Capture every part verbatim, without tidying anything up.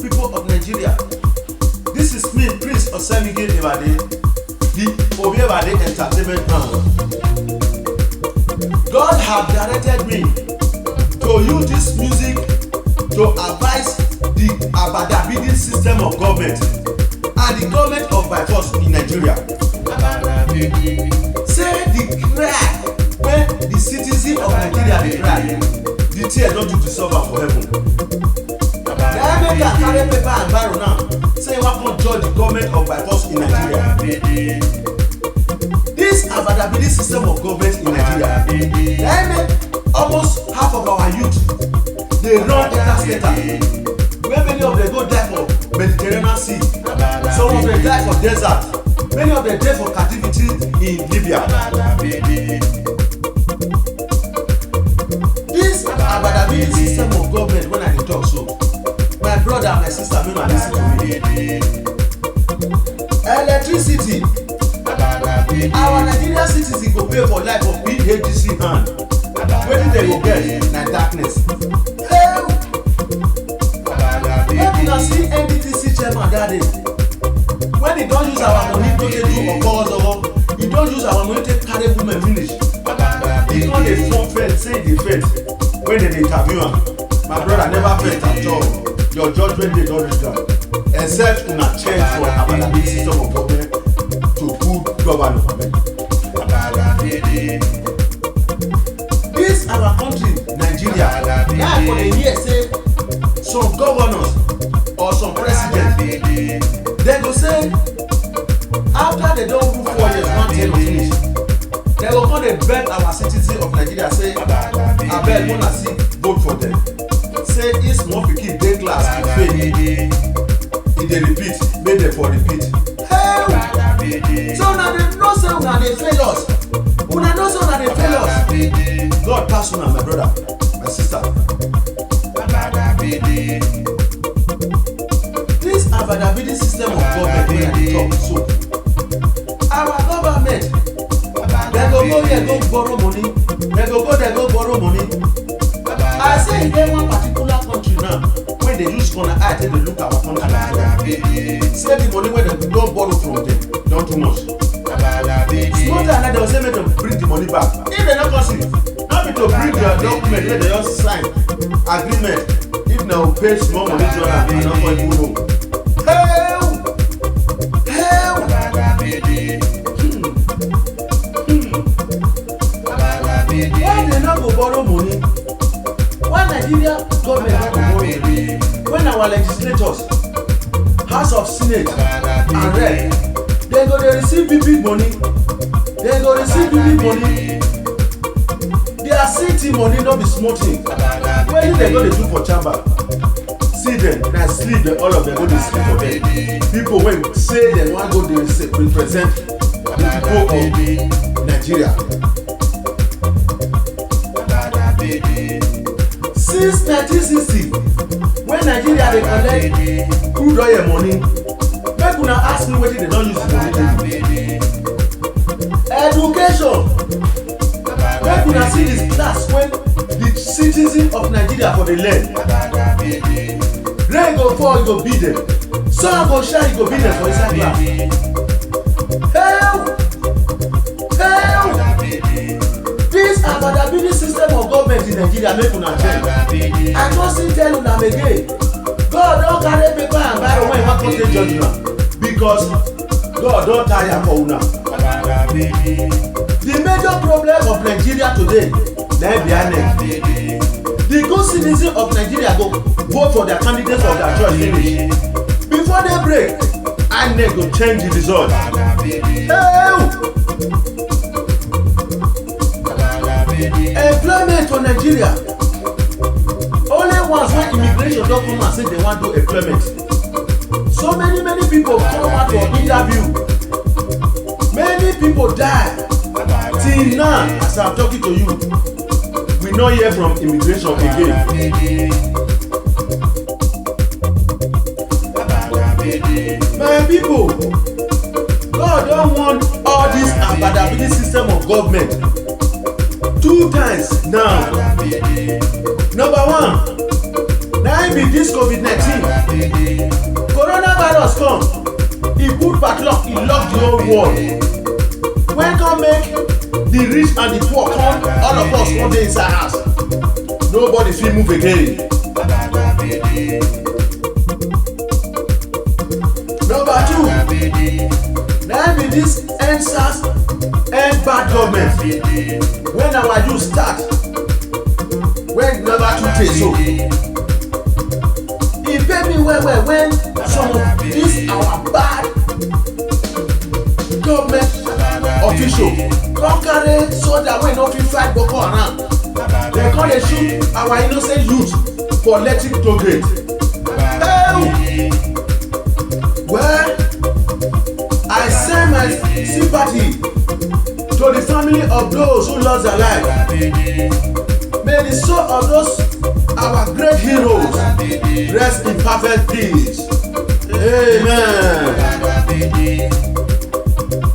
People of Nigeria, this is me, Prince Osemige Ebade, the Obi Ebade Entertainment Brand. God have directed me to use this music to advise the abadabidi system of government and the government of by force in Nigeria. Say the cry wey the citizen of Nigeria dey cry, the tear don do the suffer for heaven. Na im make I carry paper and barrow now, say I wan come judge the government of by force in Nigeria. This abadabidi system of government in Nigeria, na im make almost half of our youth dey run enter scatter, where many of them go die for Mediterranean Sea, some of them die for desert, many of them dey for captivity in Libya. This abadabidi system of government wey I dey talk so, my brother and my sister, make una listen to me. Electricity, our Nigerian citizen go pay for light for P H D C hand. Wetin dem go get na darkness. Hey! Make una see N D T C chairman that day. When he don use our money go dey do okozowo, he don use our money take carry women finish. He come dey form faint, say he dey faint. When dem dey interview am, my brother never faint at all. Your judgment day don reach down. Except una change from abadabidi system of government to good governance. This our country, Nigeria, na I for dey hear say some governors or some presidents, dem go say after dem don rule four years, one term finish, dem go come dey beg our citizens of Nigeria say, abeg, una see vote for dem. Say if small pikin dey class, e fail, e dey repeat, make dem for repeat. Hey! So una dey know say una dey fail us. Una know say una dey fail us. God pass una, my brother, my sister. This abadabidi system of government wey I dey talk so, our government, dem go go here go borrow money, dem go go there go borrow money. I say e get one particular country now wey dey use corner eye take dey look our country. Say the money wey dem don borrow from dem don too much. Small time na dem go say make dem bring the money back. If dem no come see, no be to bring their document wey dem just sign agreement. If na we pay small money join am, I no go even know. Hey! Hey! Hmm. Hmm. Why dem no go borrow money? Why Nigeria government no go borrow money? When our legislators, House of Senate and Rep, dem go dey receive big big money. Dem go receive big big money. Their city money no be small thing. Wetin dem go dey do for chamber? See dem, na sleep dem, all of dem go dey sleep for bed. People wey say dem wan go dey se- represent the people of Nigeria. Since nineteen sixty, when Nigeria dey collect crude oil money, make una ask me wetin dem don use the money do. Education, make una see the class wey the citizen of Nigeria for dey learn. Rain go fall, e go beat dem. Sun go shine, e go beat dem for inside class. Hell! Hell! This abadabidi system of government in Nigeria, make una change. I don still tell una again. God don carry paper and barrow wey he wan come take judge una, because God don tire for una. The major problem of Nigeria today na be INEC. The good citizen of Nigeria go vote for their candidate of their choice finish. Before day break, INEC go change the result. Hey! Employment for Nigeria. Only ones wey immigration don come and say dem wan do employment. So many many people come out for interview. Many people die. Till now, as I'm talking to you, we no hear from immigration again. My people, God don warn all this abadabidi system of government two times now. Number one, na im be This covid nineteen, coronavirus come, e put padlock, e lock the whole world. Wey come make the rich and the poor come, all of us come dey inside house. Nobody fit move again. Number two, na im be this EndSARS, End Bad Government, wey our youth start, wey never too tey so. E pain me well well when some of this our bad government official come carry soldier wey no fit fight Boko Haram, dem come dey shoot our innocent youth for Lekki toll gate. Hey! Well, I send my sympathy to the family of those who lost their life. May the soul of those our great heroes rest in perfect peace. Amen.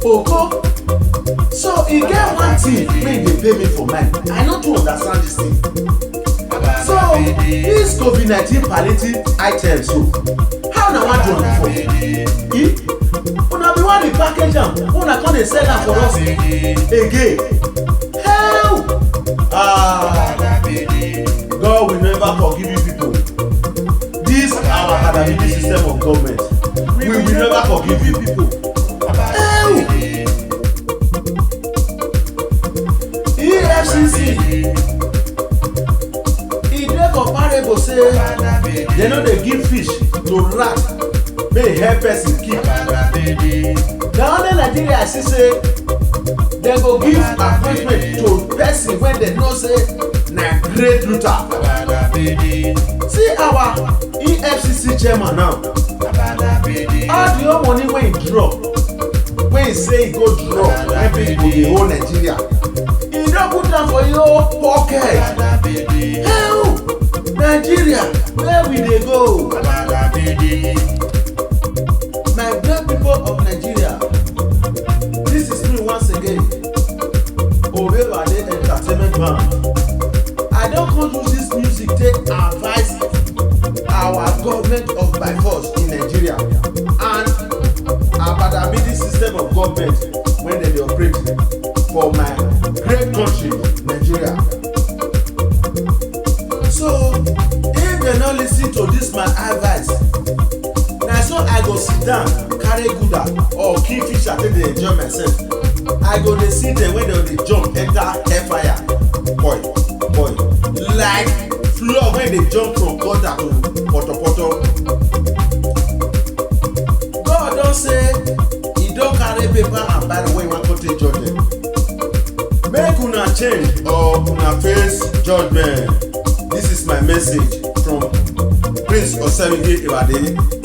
Oko, so e get one thing wey dey pain me for mind. I no too understand this thing. So, this covid nineteen palliative item so, how una wan do am before? Eh? Una be wan dey package am, una come dey sell am for us again. Hell! Ah, God will never forgive you people. This our Badabidi system of government, we will never forgive you people. Hell! E F C C, e dey comparable say dem no dey give fish to rat make e help person keep. Na only Nigeria I see say dem go give appointment to person wey dem know say na great looter. See our E F C C chairman now, all the whole money wey he drop, wey he say he go drop, wey people dey owe Nigeria, he don put am for your pocket. Hell! Nigeria, where we dey go? My great people of Nigeria, this is me once again, Owerri Entertainment Band. I don come use this music take advise our government of by force in Nigeria and our Badabidi system of government wey dem dey operate for my great country, Nigeria. So, if dem no listen to this my advice, na so I go sit down, carry gulder or kingfisher take dey enjoy myself. I go dey see dem when dem dey jump enter hellfire. Boy, boy, like floor wey dey jump from gutter to potopoto. God don say he don carry paper and biro wey he wan go take judge dem. Make una change or una face judgment. This is my message from Prince Oserigwe Iwade.